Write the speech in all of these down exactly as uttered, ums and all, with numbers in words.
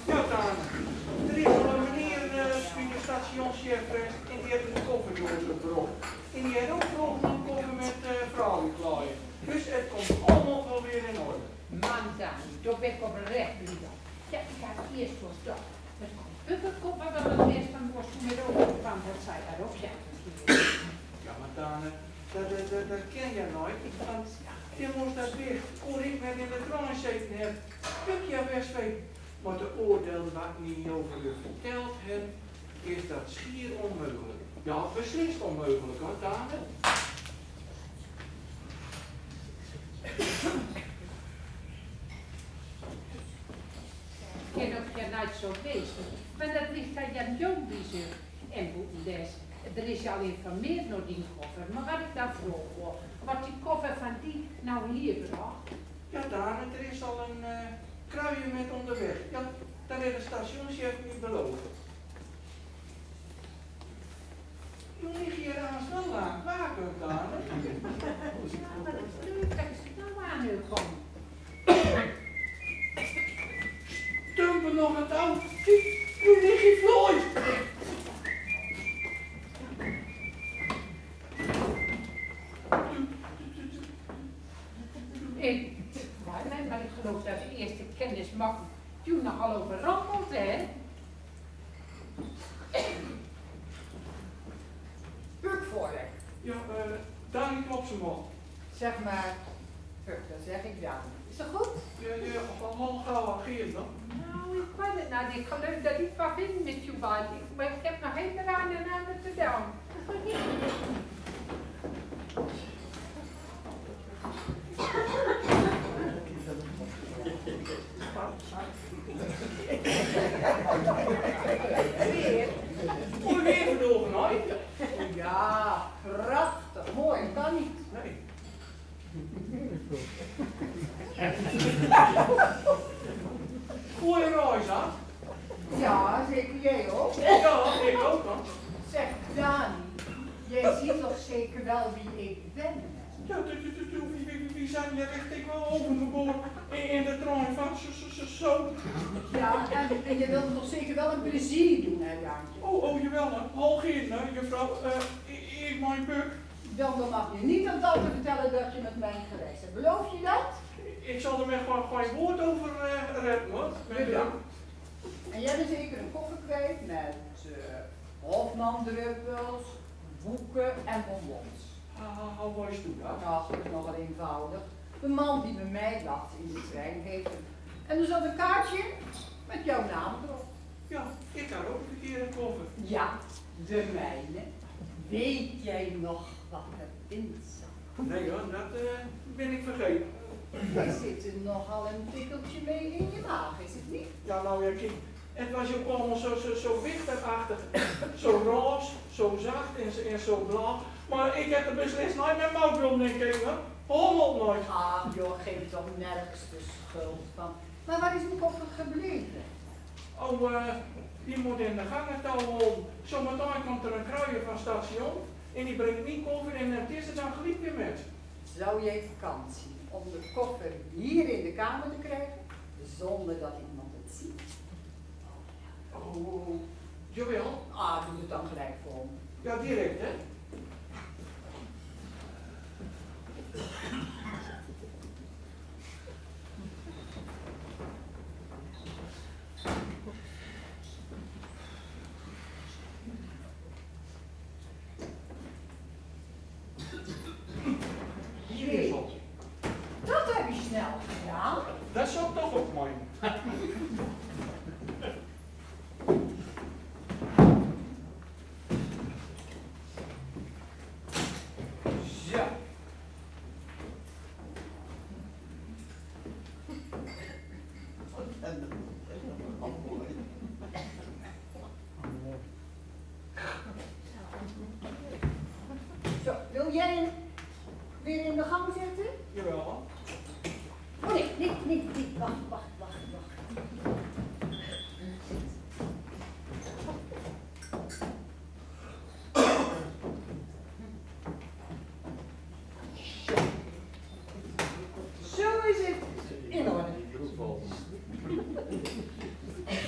Ja, Daan. D'r is al een meneer, eh, bie de stationschef, eh, en die haet een koffer door ze gebrocht. En die haet ouk gevraogd om een koffer met, eh, vrouwenklaer. Dus het komt allemaal wel weer in orde. Man, Daan, dao bön ik oprecht blie om. Ja, ik had eerst wel gedacht, het komt ouk een koffer, want het is van Bos met over van dat zij daar ook zijn. Ja, maar Daan, eh, dat, dat, dat, dat kan je nooit. Want je moest dat weer, kon ik met in de trein zitten heb. Puk, ja, best weet. Maar de oordelen wat ik nu over je verteld heb, is dat schier onmeugelik. Ja, beslist onmeugelik, hoor, Daan. Kan ouk ja nooit zo wezen. Maar dat ligt aan Jan Joon, die ze en boeten des. D'r is al informeerd nao dien koffer, maar wat ik dan vroeg wol, wat die koffer van die nou hier bracht? Ja, Daan, d'r is al een, eh, kruier met onderweg. Ja, dat haet de stationschef me beloofd. Doe ligst hier aan zo'n lang waken, Daan. Ja, maar dat is leuk dat ze nou aan u komen. Stumpen nog het oud. Doe ligst hier vlooi. Ik, maar, maar ik geloof dat de eerste kennismaking toen nogal overrompeld, hè? Puk, veur. Ja, eh, Daan, klop ze maar. Zeg maar, Puk, dan zeg ik Daan. Is dat goed? Ja, ja, allemaal gauw aan Geert dan. Nou, ik weet het nou niet. Ik geloof dat ik wat vind met je bal. Ik, maar ik heb nog geen draan en aan te doen. Weer? Mooi weer vandaag, hè? Ja, prachtig. Mooi, kan niet. Nee. Goeie reis, hè? Ja, zeker jij ook. Ja, ik ook, man. Zeg, Daan, jij ziet toch zeker wel wie ik ben, hè? Ja, doe, doe, doe, doe, wie, wie, wie, wie zijn je echt, ik wel overgeboren in, in de trein van zo, zo, zo, zo. Ja, en, en je wilt toch zeker wel een plezier doen, hè, Daantje? Oh, oh, jawel, hè. Hoog in, hè, juffrouw. Eh, ik, ik, mijn Puk. Dan, dan mag je niet aan tante vertellen dat je met mij gereisd hebt. Beloof je dat? Ik zal er met gewoon, gewoon woord over, eh, redden, hoor. Met bedankt. En jij bent zeker een koffer kwijt met, eh, Hofmann-druppels, boeken en bonbons. How, how, how weist doe dat? Ach, dat is nogal eenvoudig. De man die bij mij lag in de trein heeft hem. En er zat een kaartje in met jouw naam erop. Ja, ik had ook een verkeerde koffer. Ja, de mijne. Weet jij nog wat erin zat? Nee hoor, dat, eh, ben ik vergeten. Er zit er nogal een tikkeltje mee in je maag, is het niet? Ja, nou ja, kiek, het was ook allemaal zo, zo, zo wichterachtig. Zo roze, zo zacht en zo, en zo blauw. Maar ik heb er beslist nooit met moeite willen in kijken, hoor. Hommel nooit. Ach joh, geef toch nergens de schuld van. Maar waar is mijn koffer gebleven? Oh, eh, die moet in de gangen touwen. Zometeen komt er een kruier van station en die brengt mijn koffer en neemt deze dan gelijk weer met. Zou jij het kans zien om de koffer hier in de kamer te krijgen, zonder dat iemand het ziet? Oh, jawel. Ah, doe het dan gelijk voor me. Ja, direct, hè? Hier is het. Dat heb je snel gedaan. Dat zou ik toch ook mooi. Gang zitten? Jawel. Oh nee, nee, nee, nee. Wacht, wacht, wacht, wacht. Zo is het in orde.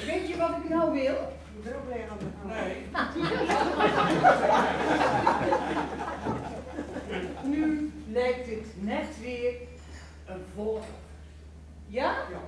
Weet je wat ik nou wil? Nee. Nu lijkt het net weer een volk. Ja? Ja.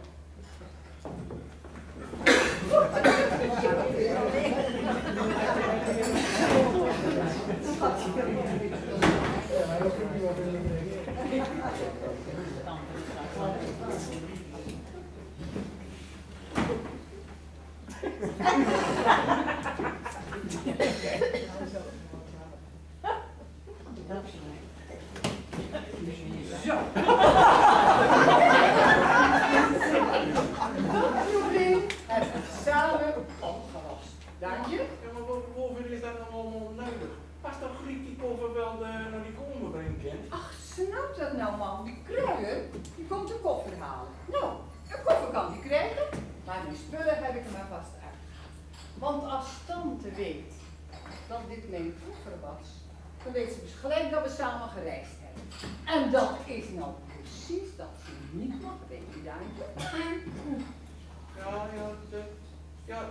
Zo. Dat probleem hebben we samen opgelost. Dank je. Ja, maar wo-, woveur is dat dan allemaal nodig? Pas dan griep die koffer wel de, naar die komen brengen. Ach, snap dat nou, man. Die kruier, die komt de koffer halen. Nou, een koffer kan die krijgen, maar die spullen heb ik er maar vast uit. Want als tante weet dat dit mijn koffer was, dan weet ze dus gelijk dat we samen gereisd hebben. En dat is nou precies dat ze niet mag weten, Daantje. Ja, ja, dat, ja,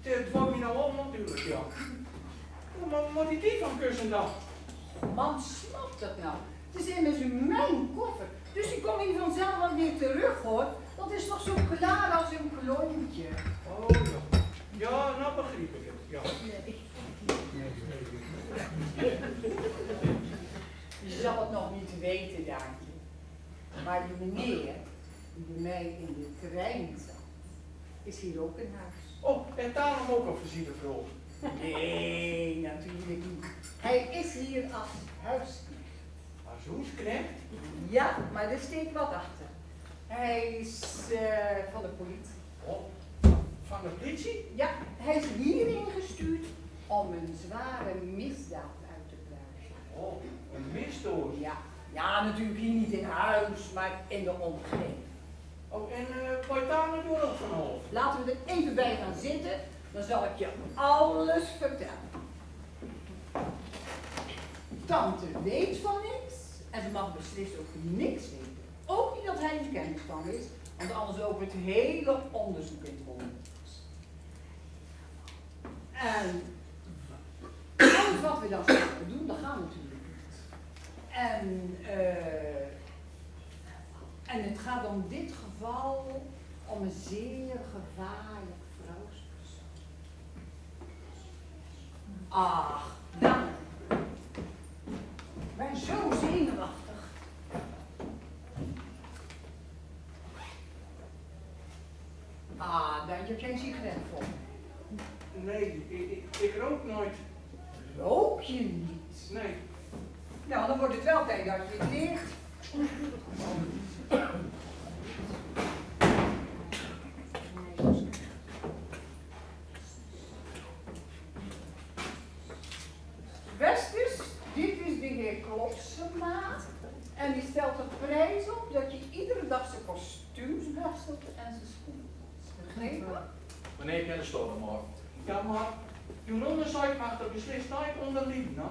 het valt me nou op natuurlijk, ja. Ja, maar wat moet ik die van kussen dan? Man, snap dat nou. Het is immers mijn koffer. Dus die komt hier vanzelf wel weer terug, hoor. Dat is toch zo klaar als een klontje. Oh, ja. Ja, nou begrijp ik het. Ja. Je zal het nog niet weten, Daantje. Maar die meneer die bij mij in de trein zat, is hier ook in huis. Oh, en daarom ook een visitevrouw? Nee, natuurlijk niet. Hij is hier als huisknecht. Als huisknecht? Ja, maar er steekt wat achter. Hij is, eh, van de politie. Oh, van de politie? Ja, hij is hierheen gestuurd om een zware misdaad uit te pluizen. Oh, een misdaad? Ja, ja, natuurlijk hier niet in huis, maar in de omgeving. Oh, en, eh, wat daar natuurlijk vanaf? Laten we er even bij gaan zitten, dan zal ik je alles vertellen. Tante weet van niks en ze mag beslist ook niks weten. Ook niet dat hij in kennis van is, want anders lopen we het hele onderzoek in het ronde. En alles wat we dan samen doen, dat gaat natuurlijk niet. En, eh, en het gaat in dit geval om een zeer gevaarlijk vrouwspersoon. Ach, nou. Ik ben zo zenuwachtig. Ah, daar heb je geen sigaret voor. Nee, ik, ik, ik rook nooit. Rook je niet? Nee. Nou, dan wordt het wel tijd dat je het leert. Westers, dit is de heer Klopsema. En die stelt er prijs op dat je iedere dag zijn kostuums borstelt en zijn schoenen poetst. Begrepen? Meneer, ik ken de storm, hoor. Ja, maar uw onderscheid mag er beslist niet onder lieden, hè?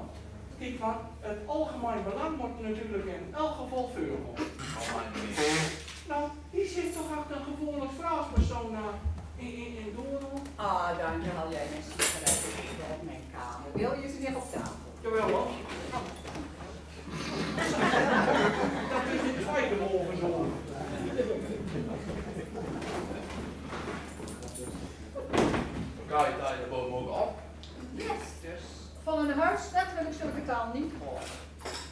Kiek, want het algemeen belang moet natuurlijk in elk geval voorkomen. Algemeen belang. Nou, die zit toch achter een gevaarlijk vrouwspersoon in, in, in Doorn. Ah, dank je, alleen is het gelijk op mijn kamer. Wil je ze weer op tafel? Jawel, hoor. Dat is de tweede morgen zo. Kijk, daar de boom ook op. Westers, van een huisgenoot wil ik zulke taal niet horen.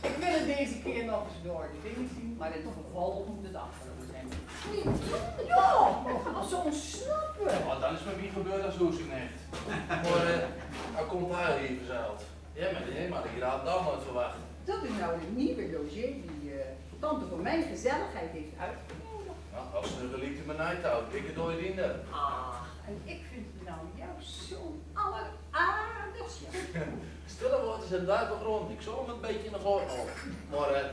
Ik wil het deze keer nog eens door de vingers zien, maar in het vervolg moet het afgelopen zijn. Niet doen, joh! Als ze ontsnappen. Oh, dan is met wie gebeurd als hoesknecht. Maar, eh, hij komt daar even zelf. Ja, maar die, maar die had ik dan nooit verwacht. Dat is nou de nieuwe logé die, eh, tante voor mijn gezelligheid heeft uitgenodigd. Nou, als ze de reliquie maar niet houdt, ik het ooit in de. Ach, en ik vind nou jou zo'n alleraardigste. Stille woorden zijn duivelgrond. Ik zal hem een beetje in de gaten houden. Maar, eh,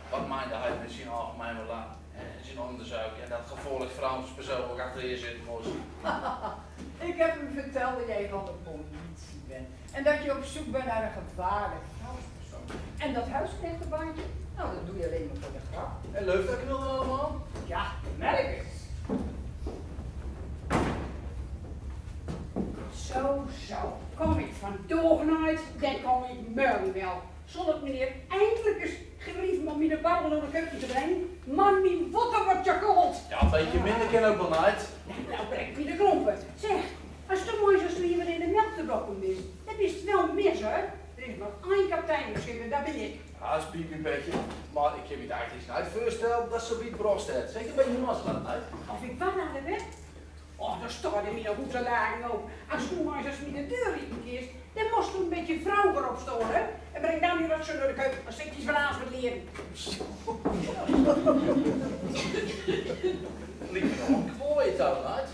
Wat meinde hij met zien algemeen belaag en zien onderzoek en dat gevaorlijk vrouwensperseel wat achter hier zit, mos? Ik heb hem verteld dat jij van de politie bent en dat je op zoek bent naar een gevaarlijk vrouwenspersoon. En dat huisknechtenbaantje, nou, dat doe je alleen maar voor de grap. En leuk dat ik wilde allemaal. Ja, merk het. Zo, zo. Kom ik vandaag nooit, dan kom ik morgen wel. Zal ik meneer eindelijk eens gerief om mien babbel door de keuken te brengen? Man, mien water wordt je koud. Ja, een beetje minder kan ook wel, Night. Nou, nou, brek me de klompen. Zeg, als de morgens als liever in de melk te blokken is, dan is het wel mis, hè? Er is maar één kapitein op schip en dat ben ik. Ja, is piepie, petje. Maar ik heb me het eigenlijk niet voorgesteld dat ze bij het bros staat. Zeker bij een mazzel, Night. Of ik wat aan de wet? Oh, daar staat in mijn hoed al lang op. Als je maar eens als met de deur in kist, dan moest je een beetje vroeger opstaan, hè? En breng dan nu dat ze naar de keuken, als ik die van ons moet leren. Lik me nog een kwaai touw, Night.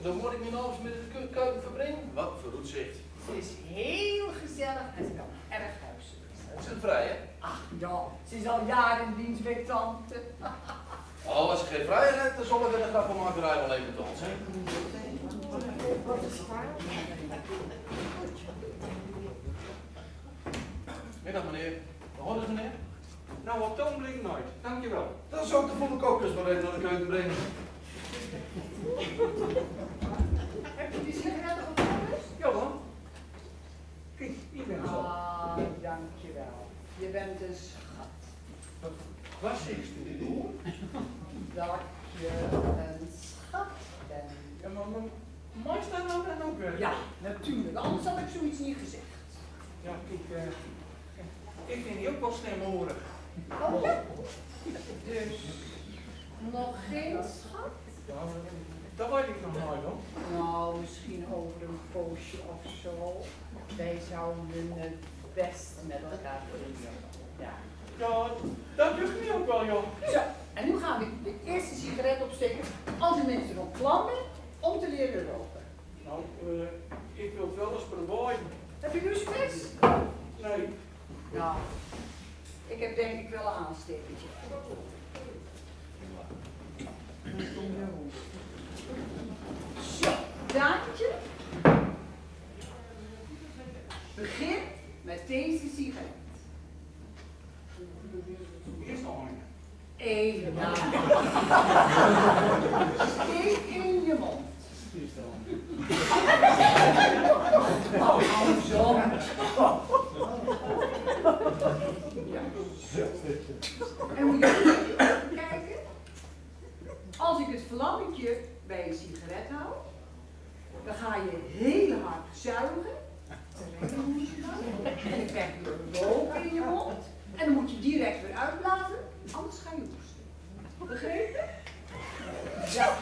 Dan moet ik mijn avonds met de keu- keuken verbringen. Wat voor uitzicht. Het is heel gezellig en wel erg huiselijk. Is het vrij, hè? Ach ja, ze is al jaren in dienst bij tante. Oh, als ik geen vrij heb, dan zal ik in de grappenmakerij wel even dansen. Middag, meneer. Hoe is het, meneer? Nou, op het ogenblik nooit. Dankjewel. Dan zal ik de volle kokos maar even naar de keuken brengen. Hebt u die sigaretten gevonden? Jawel. Kijk, ik ben zo. Ah, dankjewel. Je bent een schat. Wat, wat zegt u? Dat je een schat bent. Ja, maar, maar mag ik daar nou dan ook werken? Ja, natuurlijk. Anders had ik zoiets niet gezegd. Ja, ik, eh, ik vind die ook wel snemorig. Oh, dus nog geen schat? Ja, dat weet ik nog nooit, hoor. Nou, misschien over een poosje of zo. Wij zouden het best met elkaar kunnen. Ja. Ja, dat lukt me ook wel, joh. Zo, en nu gaan we de eerste sigaret opsteken. Als de mensen op plan zijn om te leren roken. Nou, eh, ik wil het wel eens proberen. Heb je nu zo'n mes? Nee. Nou, ik heb denk ik wel een aanstekertje. Zo, Daantje. Begin met deze sigaret. Eén. Steek in je mond. Oh, andersom. Ja. En moet je even kijken. Als ik het vlammetje bij een sigaret hou, dan ga je heel hard zuigen. En dan krijg je rook in je mond. En dan moet je direct weer uitblazen, anders ga je hoesten. Begrepen? Ja.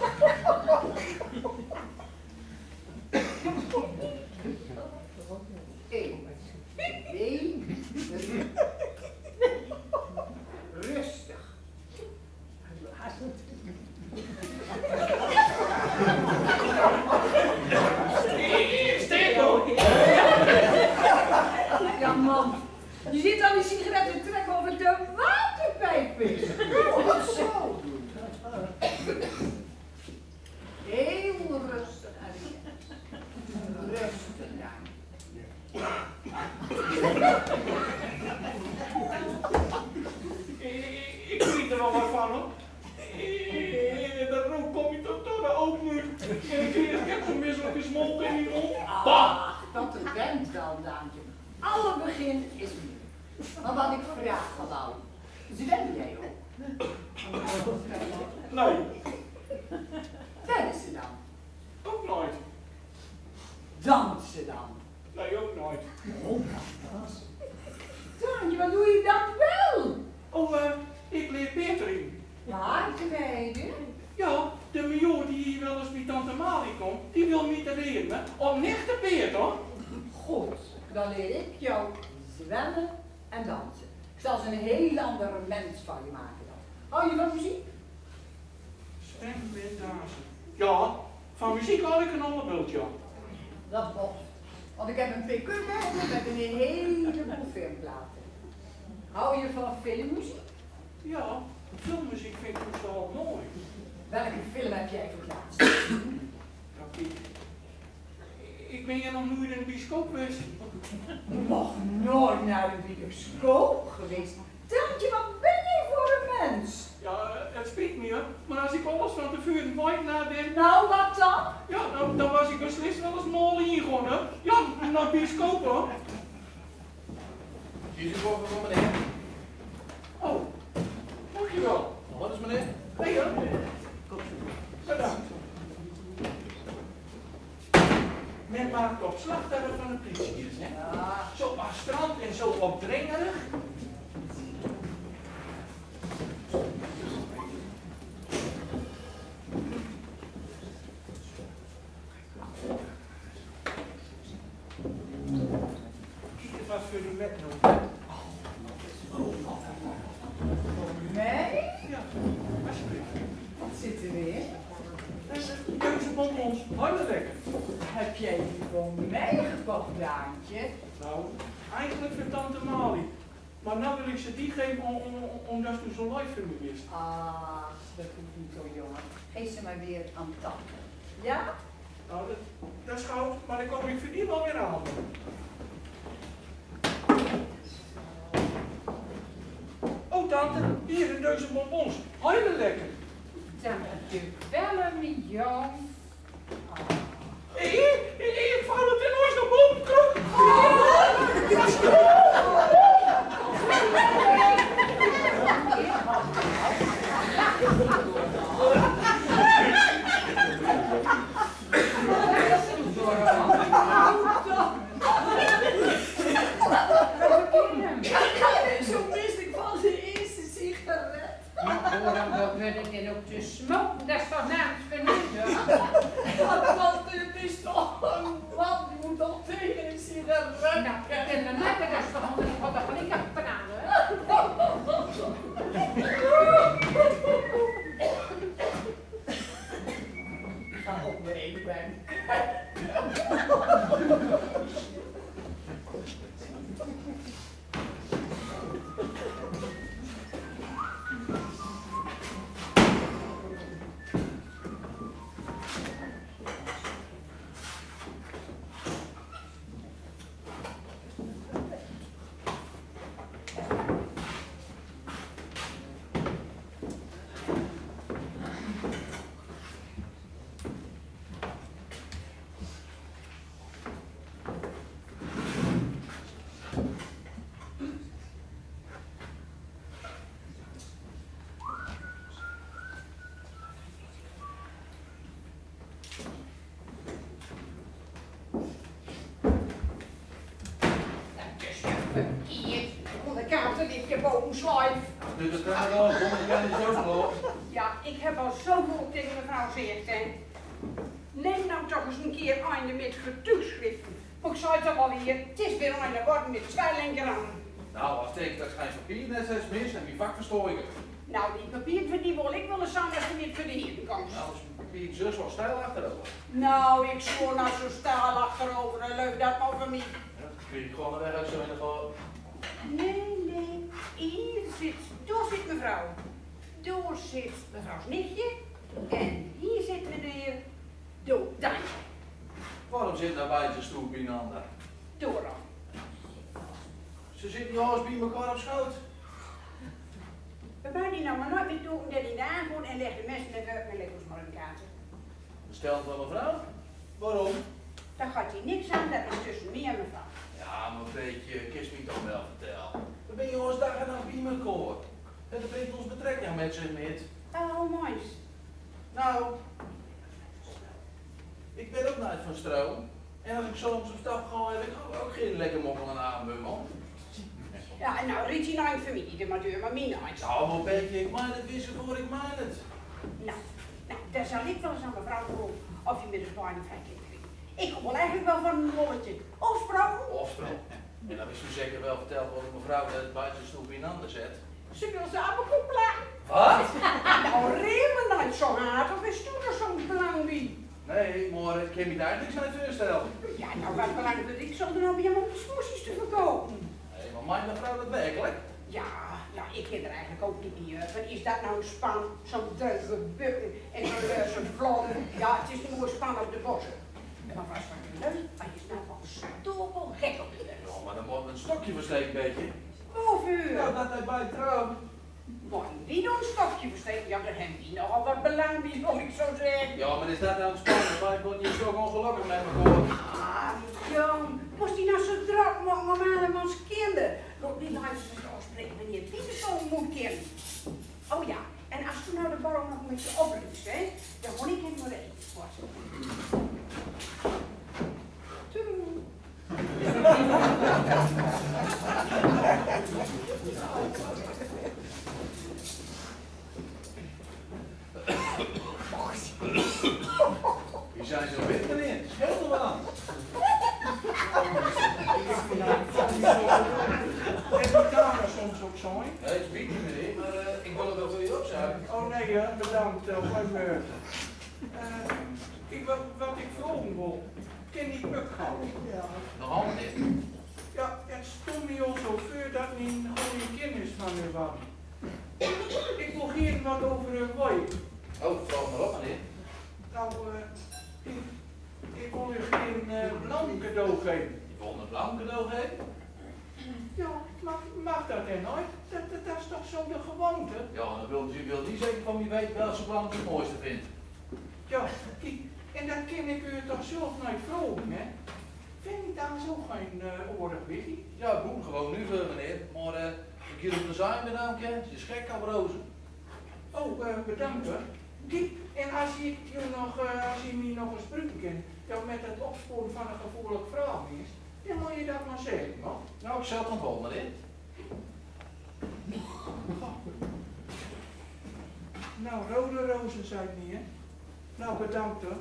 Eén, twee, drie. Rustig. Ja, man. Je zit al die sigaret te trekken of het de waterpijp is. Goed zo. Heel rustig, Arie. Rustig, ja. Ik, ik, ik weet er wel wat van, hoor. Eh, dat rook komt toch door de open muur. En ik kreeg echt een misselijke smaak in die mond. Bah! Ach, dat went wel, Daantje. Alle begin is moeilijk. Maar wat ik vragen wou, zwem jij ook? Nee. Tennissen dan? Ook nooit. Dansen dan? Nee, ook nooit. Oh, Daantje, wat doe je dan wel? Oh, eh, ik leer paardrijden. Paardrijden? Ja, de majoor die hier wel eens bij tante Malie komt, die wil mij leren. Op een echte paard, hoor. Goed, dan leer ik jou zwemmen en dansen. Ik zal ze een heel andere mens van je maken dan. Hou je van muziek? Zwemmen en dansen. Ja, van muziek hou ik een allebult, ja. Dat klopt. Want ik heb een pick-up bij me met een heleboel filmplaten. Hou je van filmmuziek? Ja, filmmuziek vind ik dus wel mooi. Welke film heb jij voor het laatst gezien? Ja, ik, ik ben hier nog nooit in de bioscoop geweest. Nog nooit naar de bioscoop geweest? Tantje, wat ben jij voor een mens? Ja, het spijt me, hè, maar als ik alles van tevoren weet, nou, dan... Nou, wat dan? Ja, dan, dan was ik beslist wel eens mol ingegaan, hè. Ja, naar de bioscoop, hè. Hier is uw koffie voor meneer. Oh, dankjewel. Wat is meneer? Nee, hoor. Bedankt. Men maakt toch slag dat het van de politie is, hè? Ja. Zo arrogant en zo opdringerig. Kiek eens wat voor u met nog. Voor mij? Ja, alsjeblieft. Wat zit er in? Deze bonbons, heel lekker. Heb jij die voor mij gekocht, Daantje? Nou, eigenlijk voor tante Mali. Maar nou wil ik ze die geven om, om, om, omdat u zo leuk voor me is. Ach, dat hoeft niet hoor, jongen. Geef ze maar weer aan tante. Ja? Nou, dat, dat is goed, maar dan kom ik voor die wel weer aan. Oh, tante, hier in deze bonbons. Heel lekker. Dank u wel, mijn jong. Hé, hé, hé, ik val op de neus naar boven, kruk. Zo mis ik van de eerste sigaret. Maar waarom wordt het dan ook te smoken? Dat is toch namens vernieuwd? Dat is toch een man, die moet toch tegen een sigaret. Nou, ik vind het lekker, dat is toch allemaal niet wat ik kan praten. Ga op mijn bank. Verkeerd. Onderkant ligt je bovenschijf. Dus dat kan wel, onderkant is ook nog. Ja, ik heb al zoveel tegen mevrouw gezegd, hè. Neem nou toch eens een keer een met vertoeschriften. Maar ik zei het al hier, het is weer een worden met twee linkerhanden. Nou, als ik dat geen papier net is mis en die vak verstoor ik. Nou, die papier van die wil ik wel eens aan als je niet voor de hier komt. Nou, als je papier zus wel stijl achterover. Nou, ik sloor nou zo stijl achterover, dan leuk dat maar voor mij. Ja, dat klinkt gewoon weg uit zo'n... Nee, nee, hier zit, daar zit mevrouw. Daar zit mevrouws nichtje. En hier zit meneer Doe, dank je. Waarom zit nou beidse stoel bienander? Doe dan. Ze zitten juist bij elkaar op schoot. We weten nou maar nooit meer toe, omdat hij daar aankomt en legt de mes en de vork en legt ons maar in de kaarten. Besteld van mevrouw? Waarom? Daar gaat hij niks aan, dat is tussen mij en mevrouw. Ja, maar weet je, kist mij toch wel vertellen. We zijn juist dag en nacht bij elkaar. En dat brengt ons betrekking met zich met. Oh, mooi. Nou, ik ben ook nooit van stroom. En als ik soms op stap ga, heb ik ook, ook geen lekker mokkel en aanbummel. Ja, en nou, Richie, nou, ik vermied niet, maar duur maar mien nooit. Nou, maar weet je, ik maak het weer zo voor, ik maak het. Nou, nou, daar zal ik wel eens aan mevrouw vroegen of je met een kleine vrijkindering. Ik kom wel eigenlijk wel van een bolletje. Of sprookje? Of sprookje. En dan is u zeker wel verteld wat mevrouw de buitenste stoel in handen zet. Ze wil samen koppelen. Wat? Nou, rem me nooit zo hard, of is toen er zo'n belang bij? Nee, maar ik kan me daar niks uit voorstellen. Ja, nou, wat belang wil ik zo dan om je om de smoesjes te verkopen? Nee, maar maakt mevrouw dat werkelijk? Ja, ja, ik ken er eigenlijk ook niet meer. Is dat nou een span, zo'n duizend bukken en zo'n duizend vlotten? Ja, het is een mooi span op de bossen. Maar wat is dat leuk? Hij is nou al stapelgek op de Ja, maar dan moet een stokje versteken, weet je. Hoeveel? Ja, dat hij bij trouwt. Maar wie nou een stokje versteken? Ja, daar hebben die nogal wat belang bij, moet ik zo zeggen. Ja, maar is dat nou een span? Wij worden hier toch ongelukkig met elkaar. Ah, Jan, moest hij nou zo druk maken om allemaal als kinderen? Laat die lui zich afspreken wanneer het niet zo moet kunnen. Oh ja, en als du nou de borrel nog een beetje oplust, hè, dan moet ik hem maar even wassen. Toedeloe. Wie zijn ze wit, meneer? Scheelt er wel aan. En die camera soms ook zo, hè? Nee, het is niet, meneer, maar eh, ik wil het wel voor u opzoeken. Oh nee, hè, bedankt. Eh, gooi maar. Eh, ik, wat, wat ik vragen wil, ken die Puck gauw? Ja. Nog altijd. Ja, het stond mij al zo voor dat hij een goede kennis van u was. Ik wil gaer wat over u weten. Oh, vraag maar op, meneer. Nou, eh, ik, ik wil u gaer een eh, bloem cadeau geven. Je wil een bloem cadeau geven? Ja, mag, mag dat dan nooit? Dat, dat, dat is toch zo de gewoonte? Ja, dan wilt u, wilt u zeker van mij weten welke bloem u het mooiste vindt. Ja, kiek, en dat kan ik u toch zelf nooit vragen, hè? Vindt u daar zo geen eh, oorlog, Willy? Ja, boem, gewoon nu, eh, meneer. Maar eh, ik hier op de zaai met name ken, het is gek op rozen. Oh, eh, bedankt hoor. Kiek, en als ik u nog, eh, als u mij nog eens gebruiken kan, ja, met het opsporen van een gevaarlijk vrouw is, dan moet je dat maar zeggen, hoor. Nou, ik zal het onthouden, meneer. Nou, rode rozen, zei meneer. Nou, bedankt hoor.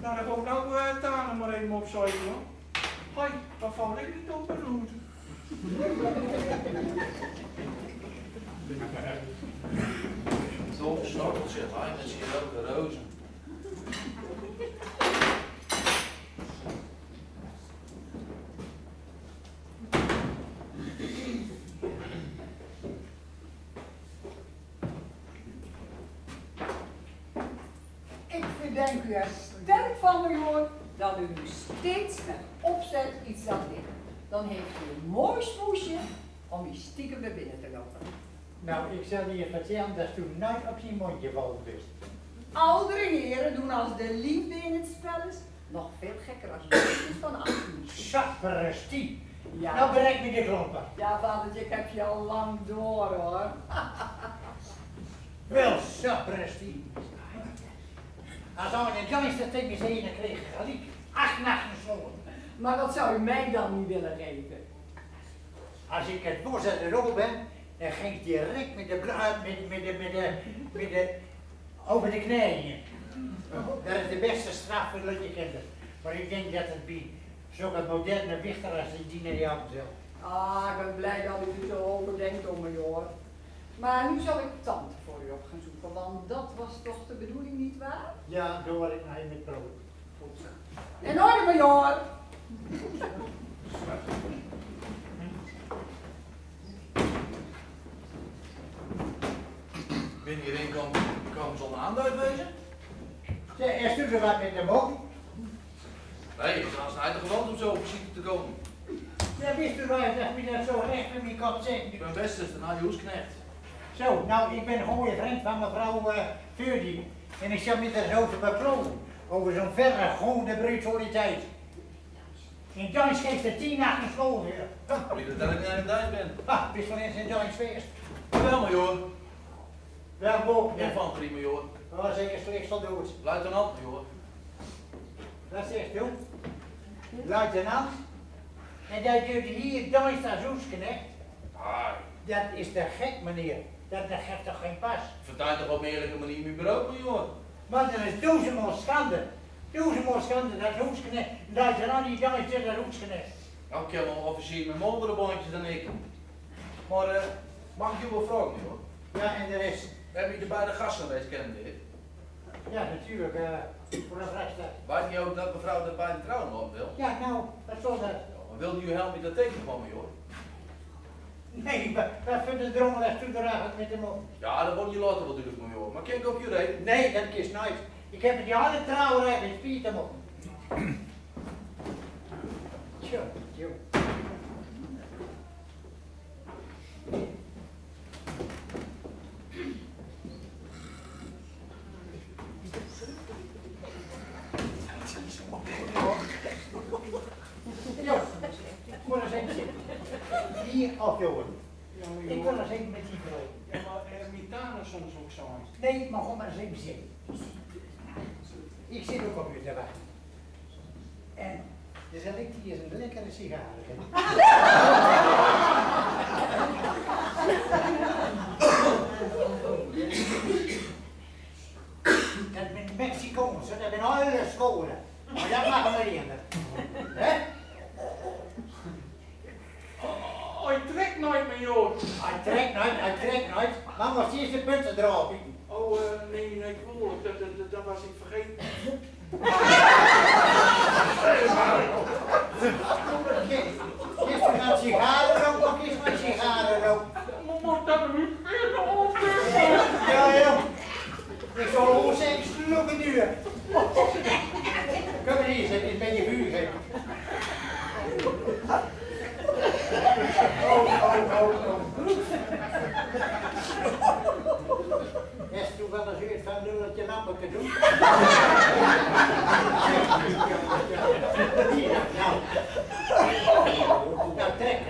Nou, dan ga ik nou eh, Tane maar even opzoeken hoor. Hoi, wat val ik niet op de roet. Zo'n snokkeltje, hij met zijn rode rozen. Ik verdenk u er sterk van, majoor, dat u steeds met opzet iets laat liggen. Dan heeft u een mooi smoesje om hier stiekem naar binnen te lopen. Nou, ik zal je vertellen dat u nooit op zijn mondje valt, dus. Oudere heren doen als de liefde in het spel is, nog veel gekker als je kind is van achttien. Sapristi. Ja. Nou bereik me de klomper. Ja, vadertje, ik heb je al lang door, hoor. Wel, sapristi. Als al een gangster tegen me zei, dan kreeg ik gelijk acht nachten slaap. Maar wat zou u mij dan niet willen geven? Als ik het bos uit de rol ben, dan ging ik direct met de, bla- met, met de, met de, met de, over de knieën. Dat is de beste straf wat je kent. Maar ik denk dat het bij zulke moderne wichter als die, die naar je hand wil. Ah, ik ben blij dat u er zo over denkt, hoor, majoor. Maar nu zal ik tante voor u op gaan zoeken, want dat was toch de bedoeling, niet waar? Ja, daar word ik naar met brood. In orde, majoor. Binnen hierin kan, kan zo'n aanduid wezen. Zeg, is u er wat met de mok? Nee, het is haast uit de gewoonte om zo op visite te komen. Ja, wist u wel dat u dat zo recht in mijn kop zegt? Ik ben best eens de hoesknecht. Zo, nou, ik ben een goede vriend van mevrouw eh Furdy. En ik zal met haar zo te beklogen over zo'n verre goede brutaliteit. In Gdansk geeft er tien nachten slaap hier. Ha, wie dat ik in Gdansk ben. Ha, bist wel eens in Gdansk geweest? Wel, majoor. Wel, boven. Infanterie, majoor. Dat was zeker slecht soldaat. Luitenant, majoor. Wat zegt u? Luitenant? En dat doet hier Gdansk als hoesknecht? Ah, dat is te gek, meneer. Dat, dat geeft toch geen pas? Vertel toch op een eerlijke manier mijn brood, majoor. Maar dat is duizendmaal schande. Duizendmaal schande, dat hoesknecht. Luitenant, die Gdansk is dat hoesknecht. Nou, ik heb al officier met motorenbandjes dan ik. Maar eh, mag ik u wel vragen, majoor? Ja, en de rest? Hebben jullie de beide gasten reeds kennengelernd? Ja, natuurlijk. Eh, voor een vraagstelling. Weet je ook dat mevrouw dat bij de trouwen op wil? Ja, nou, wat zal dat? Ja, maar wilt u helpen met dat tekenkomen, joh? Nee, wa-, wat vun en drommel hes doe dor eigelik met hem op? Ja, dat wol ik je later wel duidelijk maken, joh. Maar kan ik op je rijden? Nee, dat kist nooit. Ik heb met die alle trouwerij geen spiet hem op. Tjo, tjo. Ja, ik kon er eens even zitten. Hier af, jongen. Ik wil eens even met die vrouw. Ja, maar, eh, mien tanden soms ook zo. Nee, maar gewoon maar eens even zitten. Ik zit ook op u te wachten. En dan zal ik die eens een lekkere sigaar geven. Dat ben Mexicaans, hè, dat ben alle scholen. Maar dat mag maar niet. Hè? Hij trekt nooit meer, joh. Hij trekt nooit, hij trekt nooit. Maar moest hij eens de punten erop bieden? Oh, eh, nee, nee, ik bedoel, dat, dat, dat, dat was ik vergeten. Kist du nou sigaren roken of kist du nou sigaren roken? Mo-, mo-, dat moet ik weer nog opnemen. Ja, ja. Ik zal ons even sloegen nu. Kom maar hier, zet eens een beetje vuur geven. Oh, oh, oh, oh. Hes doe wel eens gehuurd van lulletje lammeke doen? Nou, nou, trek.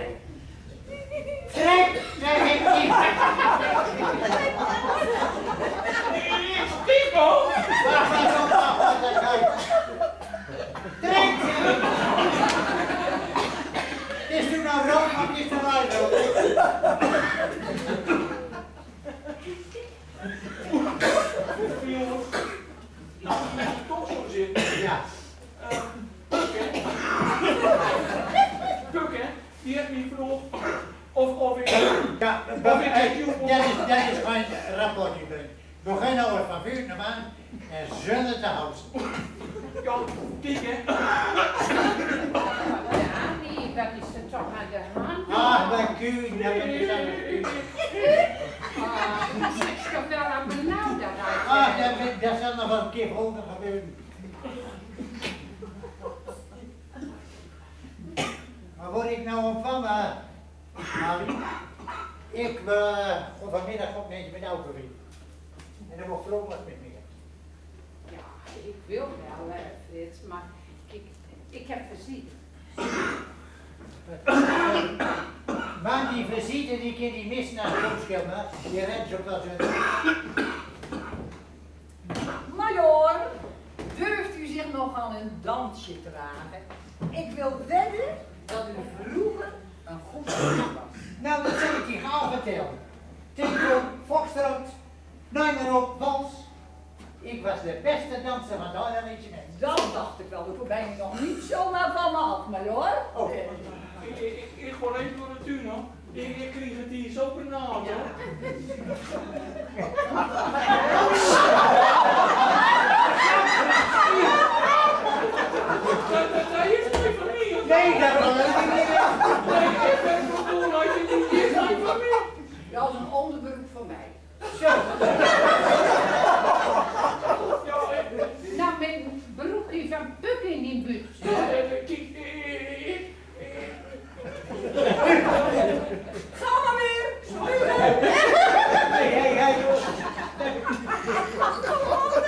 Trek, zeg ik. Wacht, wacht, wacht, wacht, wacht. Trek, zeg ik. Is er nou rook of is er nou rook? Toch zo zin. Ja. Eh, Puk, hè? Puk, hè? Die haet mien vrouw. Of, of ik. Ja, of ik, eh, dat is, dat is mijn rapport, Ruben. We gaan nou van vuur naar maan en zullen te houden. Ja, kiek, hè? Ja, nee, wat is er toch aan de hand? Ah, mijn kuun, ja, wat is aan de kuun? Ah, ik ben wel aan benauwd daaruit. Ah, dat, dat zal nog wel een keer volgende gebeuren. Maar word ik nou ontvangen, Harry? Ik, eh, kom vanmiddag op met, met auto in. En dan wordt vrouw wat met meer. Ja, ik wil wel, eh, Frits, maar ik, ik heb visite. Maar die visite, die kan die mis naar de kop schillen, die rent zo pas uit. Majoor, durft u zich nog aan een dansje te wagen? Ik wil wedden dat u vroeger een goed kind was. Nou, dat zal ik je gaan vertellen. Tango, foxtrot, neem maar op, wals. Ik was de beste danser van het hele regiment. Dat dacht ik wel, dat ben je nog niet zomaar van me af, majoor. Oh. Ik, ik, ik, ik ga even door de tuin, hoor. Ik, ik krijg het hier zo benauwd, hoor. Dat, dat, dat is niet van mij, hoor. Nee, dat wil ik niet. Nee, ik ben voor doel, als je niet is, niet van mij. Dat is een onderbroek voor mij. Zo. Nou, met broekje van Puk in die buurt. Ja, eh, kiek, eh, eh, eh, Ga maar weer. Sorry. Hey, hey, hey.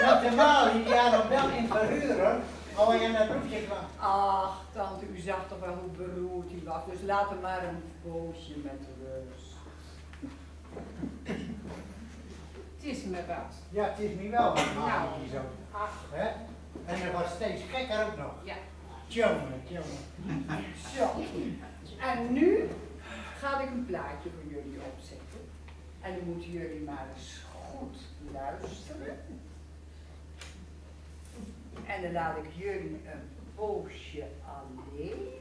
Dat de Mali die aan hem wel in verhuren, al in dat broekje kwam. Ach, tante, u zag toch wel hoe beroerd hij was, dus laat hem maar een poosje met rust. Het is me wat. Ja, het is me wel wat, maar zo. Ach. Hè? En hij wordt steeds gekker ook nog. Ja. Tjonge, tjonge. Zo. En nu ga ik een plaatje voor jullie opzetten. En dan moeten jullie maar eens goed luisteren. En dan laat ik jullie een poosje alleen.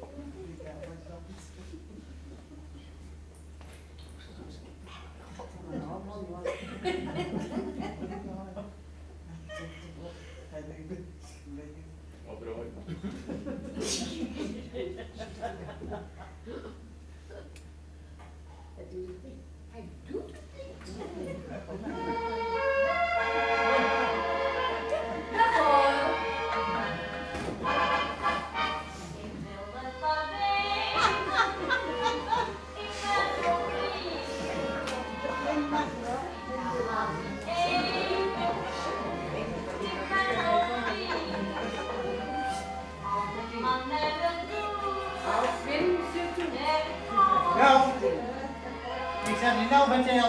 Het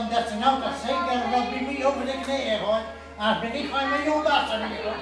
That's enough to say, get a rugby me over the knee, eh, boy. I've been in my own bathroom, you know.